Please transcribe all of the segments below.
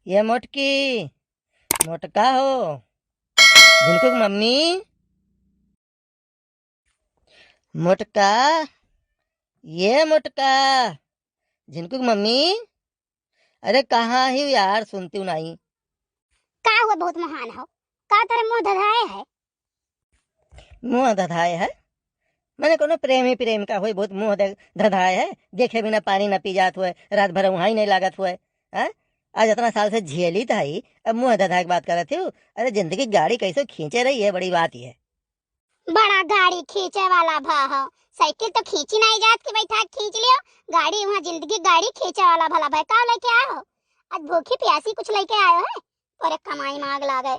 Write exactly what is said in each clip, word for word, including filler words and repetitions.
ये मोटकी, मोटका हो, झिनकू की मम्मी, मोटका, ये मोटका, झिनकू की मम्मी, अरे कहाँ ही यार, सुनती हूँ नहीं। का हुआ बहुत महान हो, का तेरे मुँह धधाए है? मुँह धधाए है? मैंने कोनो प्रेमी प्रेमिका होई, बहुत मुँह दे-, धधाए है, देखे बिना पानी न पी जात हुए, रात भर वहाँ ही नहीं लागत हुए, हैं? आज इतना साल से झेली तो है, अब मुँह धधाए की बात करत हूँ। अरे जिंदगी गाड़ी कैसे खींचे रही है, बड़ी बात ये। बड़ा गाड़ी खींचे वाला भा हो, साइकिल तो खींची नहीं जात कि बैठा के खींच लियो, गाड़ी वहाँ जिंदगी गाड़ी खींचे वाला भला भाई का लेके आए हो? आज भूखी प्यासी कुछ लेके आए हो है? तोरे कमाई में आग लागे।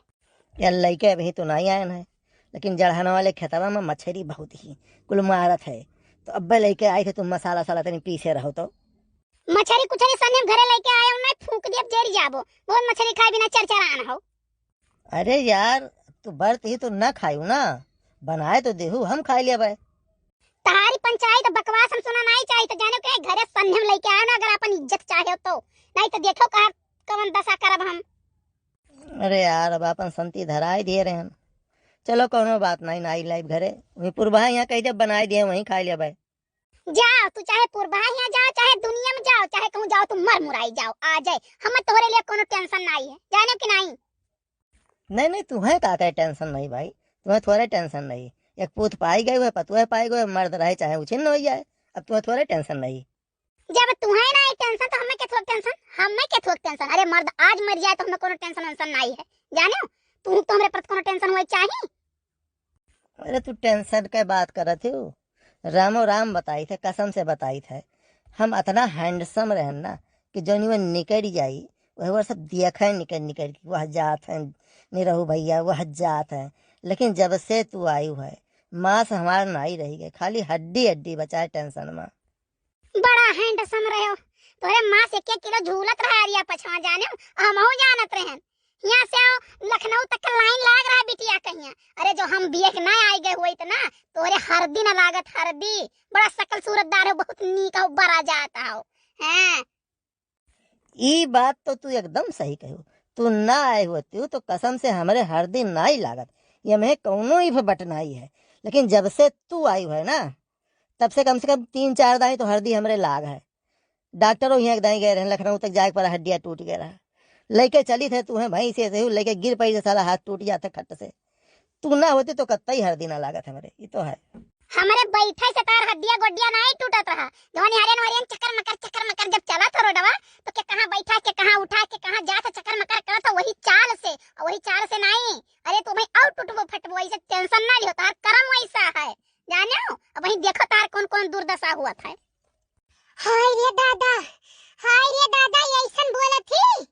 यार लइके अभी तो नहीं आए हैं, लेकिन जड़हन वाले खेतवा में मछरी बहुत ही कुल मारत है, तो अब्बे लइके आई थे तुम मसाला साला तनी पीसे रहो तो। मछरी कुछरी सन्ने घरे लइके आए हो, नहीं फूंक दियब जर जाबो, बहुत मछरी खाए बिना चरचरान हो। अरे यार, तू बरत ही तो ना खायू ना, बनाए तो देहू, हम खाए लिया भाई। तहारी पंचायत बकवास हम सुना नहीं चाहिए, तो जानो के घरे सन्ने में लइके आए ना, अगर अपन इज्जत चाहे तो, नहीं तो देखो कहा कवन दशा करब हम। अरे यार, अब अपन संती धराई दिए रहन। चलो, कोनो बात नहीं, ना आई लाइब घरे। वहीं पुरबहा यहाँ कही जब बनाई दिए, वहीं खाई लेबै। जाओ, तू चाहे पुरबहा यहाँ जाओ, चाहे दुनिया में जाओ, चाहे कहूँ जाओ, तू मर मुराई जाओ, आ जाए। हम तोहरे लिए कोनो टेंशन नहीं है, जाने कि नहीं? नहीं, नहीं, तुम्हें का करे टेंशन नहीं भाई, तुम्हें थोड़े टेंशन नहीं। एक पूत पाई गए हुए, पतुए पाई गए, मर्द रहे चाहे उछिन्न हो जाए, अब तुम्हें थोड़े टेंशन नहीं। जब तुहे ना आई टेंशन, तो हमें के थोक टेंशन, हमें के थोक टेंशन। अरे मर्द आज मर जाए, तो हमें कोनो टेंशन वेंशन नाई है, जाने हो? तू तो हमरे पर कोनो टेंशन हुए चाही। अरे, तू टेंशन के बात करत हो? रामो राम बताई थे, कसम से बताई थे, हम अतना हैंडसम रहन ना कि जौन वो निकल जाई, वह वो सब देखे निकल निकल के, "वह जात है निरहू भैया, वह जात है।" लेकिन जब से तू आई है, मांस हमार नाई रही गए, खाली हड्डी हड्डी बचाए टेंशन में। बड़ा हैंडसम रहे हो। तोरे माँ से एक एक किलो झूलत रहा अरिया पछवा, जाने हो? हमहू जानत रहन। यहाँ से आओ, लखनऊ तक के लाइन लाग रहा बिटिया कहिया। अरे, जो हम बियक ना आए गए हुए इतना, तोरे हरदी ना लागत, हरदी। बड़ा सकल सूरतदार हो, बहुत नीक हो, बड़ा जात हो। हैं? ई बात तो तू एकदम सही कहो। तू ना आए होती तो कसम से हमरे हरदी नाई लागत। ये में कौनो इफ बट नाई है। लेकिन जब से तू आई है ना, तब से कम से कम तीन चार दाई तो हरदी हमरे लाग है। डॉक्टरों हियाँ एक दाई गए रहे, लखनऊ तक जाए पर हड्डियाँ टूट गए रहा। लेके चली थे तू है भाई से, से लेके गिर पड़ी तो साला हाथ टूट जाता खट से। तू ना होती तो कत्ता ही हरदी ना लागत हमरे, ये तो है। हमरे बैठे से तार हड्डिया गोड्डिया नाई टूटत रहा। जवन हरियन वरियन चक्कर मकर, चक्कर मकर जब चलत हो रोडवा, तो के कहाँ बैठा, के कहाँ उठा, के कहाँ जात, चक्कर मकर करत हो, वही चाल से, और वही चाल से नाई। अरे तू भाई और टूटबो फटबो, ऐसे टेंशन ना लिहो, तार करम वैसा है, जाने हो? अब वही देखो तार कौन कौन दुर्दशा हुआ था। हाय रे दादा, हाय रे दादा, ये ऐसन बोलत ही।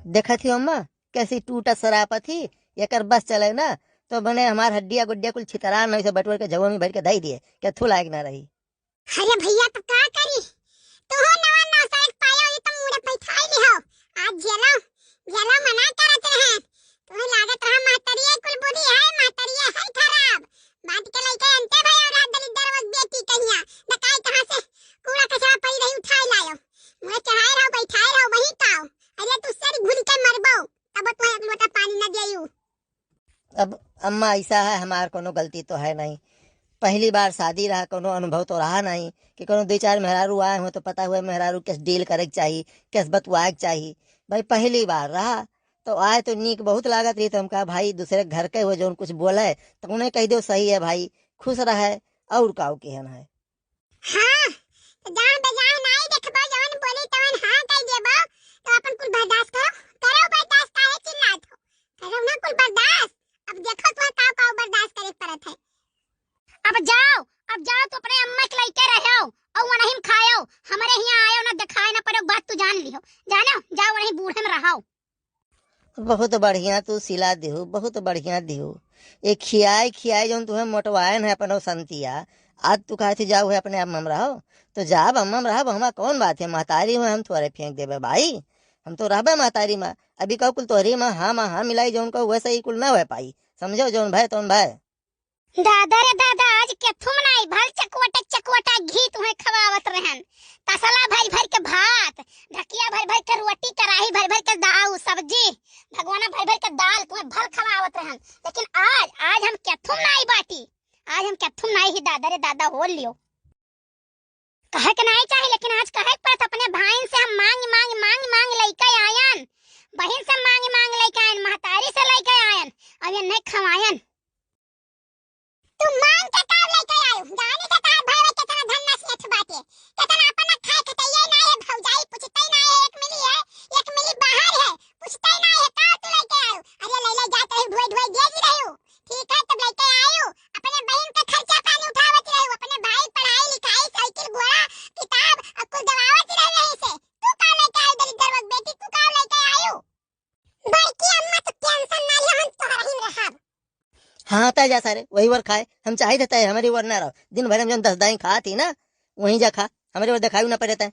देखत ही अम्मा, कैसी टूटत सरापत ही, एकर बस चले ना, तो बने हमार हड्डिया गुड्डिया कुल छितरा नहीं से बटोर के झउआ में भर के धई दिए, के थू लायक ना रही। अरे भैया, तो का करी? तोहो नवा नौ सौ एक पायो, ये तो मुड़े पैठाई लिहो। आज जेलो, जेलो मना करत रहे। तुम्हें लागत रहा महतरिये कुल बुद्धि है, महतरिये है खराब। बात के लइके अंते भाई और दलिद्दर वो बेटी कहिया। बताई कहाँ से कूड़ा कचरा पड़ी रही, उठाई लायो। मुझे चढ़ाए रहो, बैठाए रहो, वही काओ। अरे तू सर घुल के मरबो, तब तुम्हें एक लोटा पानी न देयू। अब अम्मा, ऐसा है, हमार कोनो गलती तो है नहीं। पहली बार शादी रहा, कोनो अनुभव तो रहा नहीं कि कोनो दो चार मेहरारू आए हो तो पता हुए मेहरारू कैसे डील करे के चाही, कैसे बतुआए के चाही। भाई, पहली बार रहा तो आए तो नीक बहुत लागत रही, तो हम कहा, "भाई, दूसरे घर के हुए जौन कुछ बोले तो उन्हें कह दो, सही है भाई, खुश रहे, और काऊ केहन है।" हाँ, तो जहाँ बेजाह नाई देखबो, जवन बोली तवन हाँ कह देबो, तो अपन कुल बर्दाश्त करो, करो बर्दाश्त, काहे चिल्लात हो? करो ना कुल बर्दाश्त। अब देखो तो का का बर्दाश्त करे के पड़त है। अब जाओ, अब जाओ तो अपने अम्मा के लइके रहो, और वहीं खाओ, हमारे यहाँ आयो ना, दिखाए ना पड़ो, बात तू जान लिहो, जानो, जाओ वहीं बूढ़े में रहो। बहुत बढ़िया तू सिला दिहू, बहुत बढ़िया दिहू। ये खियाए खियाए जौन तुम्हें मोटवाए न है अपनो संतिया, आज तू कहा थी जाओ है अपने आप में हम रहो, तो जाब हम हम रहब, हमा कौन बात है, महतारी में हम थोड़े फेंक देबे भाई, हम तो रहबे महतारी में। अभी कहू कुल तोहरी में हाँ में हाँ मिलाई जौन कहू वैसे ही कुल ना हो पाई, समझो जौन भय तौन भय। दादा रे दादा, आज केथू में नाई भल चकवटा चकवटा घी तुम्हें खवावत रहन। तसला भरि भरि के भात, ढकिया भरि भरि के रोटी, कराही भरि भरि के दाल, सब्जी, भगोना भरि भरि के दाल तुम्हें भल खवावत रहन। लेकिन आज, आज हम केथुम नाई बाटी, आज हम केथुम नाई ही दादा रे दादा हो लियो। कहे के नाई चाही, लेकिन आज कहे के पड़त, अपने भाईन से हम मांग, मांग, मांग, मांग लइके आयन, बहिन से मांग, मांग लइके आयन, महतारी से लइके आयन, अब ये नहीं खवायन। तू मांग के का लइके आयू? जानी के तहार भाई केतना धन नसीहत बाटे, केतना अपन खाए खतइये नाई है, भौजाई पूछतई नाई है, एक मिली है, एक मिली बाहर है, पूछतई नाई है, का तू लइके आयू? अरे लइले जात रही, ढोई ढोई दे दी रही। ठीक है, तब लइके आयू, अपने बहिन के खर्चा पानी उठावत रही, अपने भाई पढ़ाई लिखाई, साइकिल घोड़ा, किताब, अ, कुल दवावत रही रही से। तू का लइके आयू दलिद्दर बेटी, तू का लइके आयू? बड़की अम्मा तो टेंशन ना लियो, हम तोहरा ही में रहब। हाँ, तय जा सारे, वही वर खाए, हम चाही देता है, हमरे वर ना रहो। दिन भर हम जौन दस दाई खात ही ना, वहीं जा खा, हमरे वर देखायू ना पड़े तय।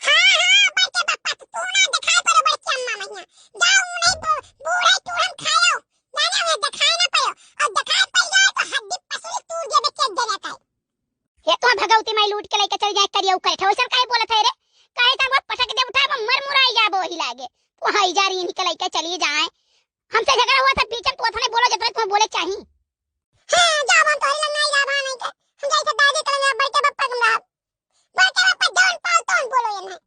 हाँ, हाँ, बड़के बप्पा, तू, तू ना देखाई पड़े बड़की अम्मा मैया। जाओ, उन्हीं बू-, बूढ़े चूरन खायो, जाने उन्हें देखाई ना पड़ो, और देखाई पड़ जाए तो हड्डी पसली तूर देबे, चेक दे जाता है। हे तो भगवती माई लूट के लइके चल जाए करिया उकर ठे, वैसन काहे बोलत है रे? काहे तन वो पटक दे उठाए, वो मर मुराई जाबो ही लागे। वो हई जा रही इनके लइके चली जाए। हमसे झगड़ा हुआ था बीच में, तू अथने बोलो जतने तुम्हें बोले चाही। हाँ, जाओ हम तोहरे लंग नहीं रहा, नहीं के। हम जाई से दादी के लंग बड़के बप्पा के लंग। बड़के बप्पा जौन पाओ तौन बोलो ये नहीं।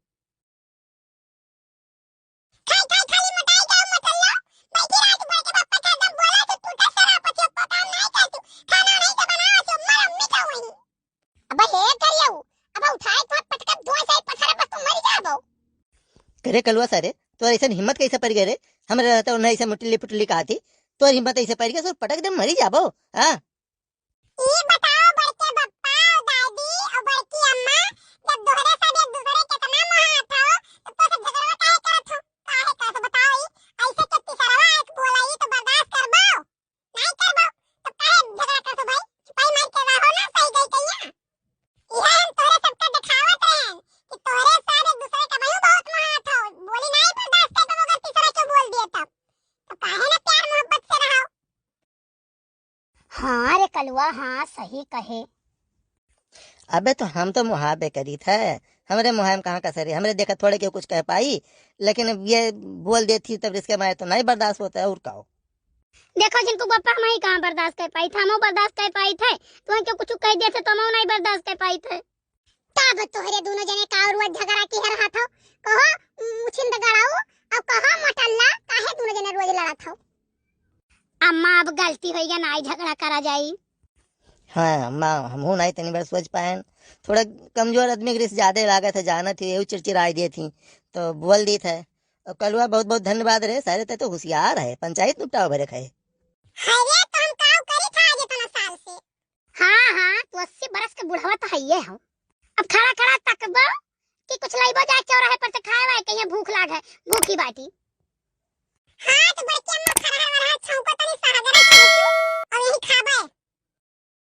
खाई खाई खाली मोटाई जाओ मोटल्ला। बैठी रात बड़के बप्पा के एकदम बोला तो टूटा सरापत, एको काम नहीं कर तू। खाना नहीं तो बनाओ, सो मर अम्मी का वहीं। अबे हे करियऊ, अब उठाए तो पटकत धुआं से पथरा पर तू मर जाबो। करे कलुआ सारे, तोर ऐसन हिम्मत कैसे पड़ गए रे? हमरे रहते उन्हें ऐसे मुटली पुटली कहा थी, तोर हिम्मत ऐसे पड़ गए, सो पटक दे मरी जाबो। हाँ। ई बताओ बड़के बप्पा, दादी और बड़की अम्मा, जब दोहरे सब एक दूसरे के इतना मोहात हो, तो तोसे झगड़वा काहे करत हो? काहे करत हो बताओ ई? ऐसे के तिसरवा एक बोला ई तो बर्दाश्त करबो? नहीं करबो? तो काहे झगड़ा करत हो भाई? सिपाही मार के रहो ना, सही गई कहिया? इहे हम तोहरे सबके देखावत रहेन कि तोहरे सारे दूसरे के वही बहुत मोहात हो, बोली नहीं बर्दाश्त कर पाबो अगर तीसरा क्यों बोल दिए तब। तो काहे ना प्यार मोहब्बत से रहो? हाँ रे कलुआ, हाँ, सही कहे। अबे तो हम तो मुहाबे करी थे, हमरे मुहाबे में कहाँ कसर है, हमरे देखा थोड़े के कुछ कह पाई, लेकिन अब ये बोल देती तब इसके मारे तो नहीं बर्दाश्त होता है, और का हो। देखो जिनको बप्पा हम ही कहाँ बर्दाश्त कर पाई थे, हमहू बर्दाश्त कर पाई थे, तुहन के कुछ कह दिया थे तो हमहू नहीं बर्दाश्त कर पाई थे। तब तोहरे दोनों जने का रोज झगड़ा किहे रहत हो? कहो मुछिंद गड़ाऊ, अब कहो मोटल्ला, काहे दोनों जने रोज लड़त हो? अम्मा, अब गलती होइगा, नाई झगड़ा करा जाई। हाँ अम्मा, हमहू नाई तनी बार सोच पाएन, थोड़ा कमजोर आदमी के रिस ज्यादा लागत है, जानत ही, यहू चिड़चिड़ाई देत ही, तो बोल देत है। और कलुआ बहुत बहुत धन्यवाद रे, सारे ते तो होशियार है, पंचायत निपटाओ भरे खाए। हाय रे, तो हम काव करी था आज इतना साल से? हाँ, हाँ, तू अस्सी बरस के बुढ़वा तो हइये हो। अब खड़ा खड़ा तकबो कि कुछ लइबो जाए चौराहे पर से खाए वाए, कहिया भूख लाग है, भूखी बाटी। हाँ, तो बड़की